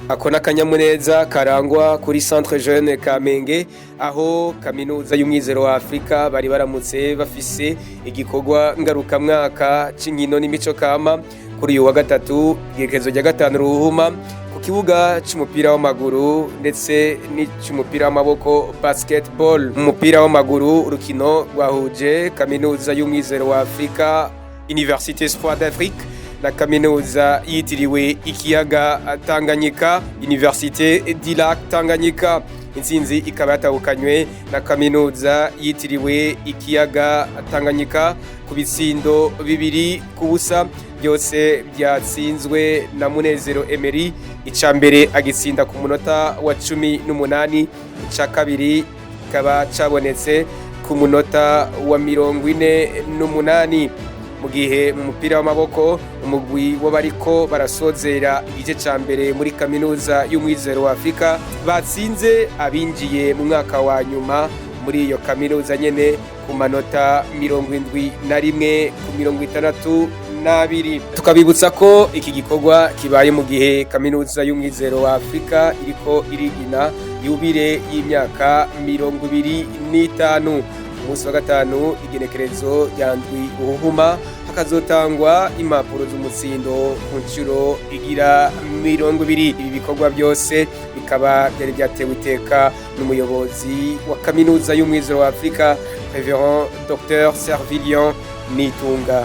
Ako n'akanyamuneza karangwa kuri Centre Jeune Kamenge, aho Kaminuza y'Umwizero wa Afrika bari baramutse bafise igikorwa ngarukamwaka c'inkino n'imico kama kuri uyu wa gatatu, igerekezo rya 5 Ruhuma, ku kibuga c'umupira w'amaguru ndetse n'ic'umupira w'amaboko, basketball. Mu mupira w'amaguru, urukino rwahuje Kaminuza y'Umwizero wa Afrika, Université Espoir d'Afrique, na Kaminuza yitiriwe Ikiyaga Tanganyika, Université du Lac Tanganyika. Intsinzi ikaba yatahukanywe na Kaminuza yitiriwe Ikiyaga Tanganyika ku bitsindo 2-0, byose byatsinzwe na Munezero Emery. Ica mbere agitsinda ku munota wa 18, ica kabiri kikaba cabonetse ku munota wa 48. Mu gihe mu mupira w'amaboko, umugwi w'abariko barasozera igice ca mbere muri Kaminuza y'Umwizero wa Afrika batsinze abinjiye mu mwaka wa nyuma muri iyo kaminuza nyene ku manota 71 ku 62. Tukabibutsa ko iki gikorwa kibaye mu gihe Kaminuza y'Umwizero wa Afrika iriko irigina yubile y'imyaka 25. Umunsi wa gatanu, igenekerezo rya 7 Ruhuhuma, hakazotangwa impapuro z'umutsindo ku nshuro igira 20. Ibi bikorwa byose bikaba byari byatewe iteka n'umuyobozi wa Kaminuza y'Umwizero wa Afrika, Révérend Dr Servilian Nitunga.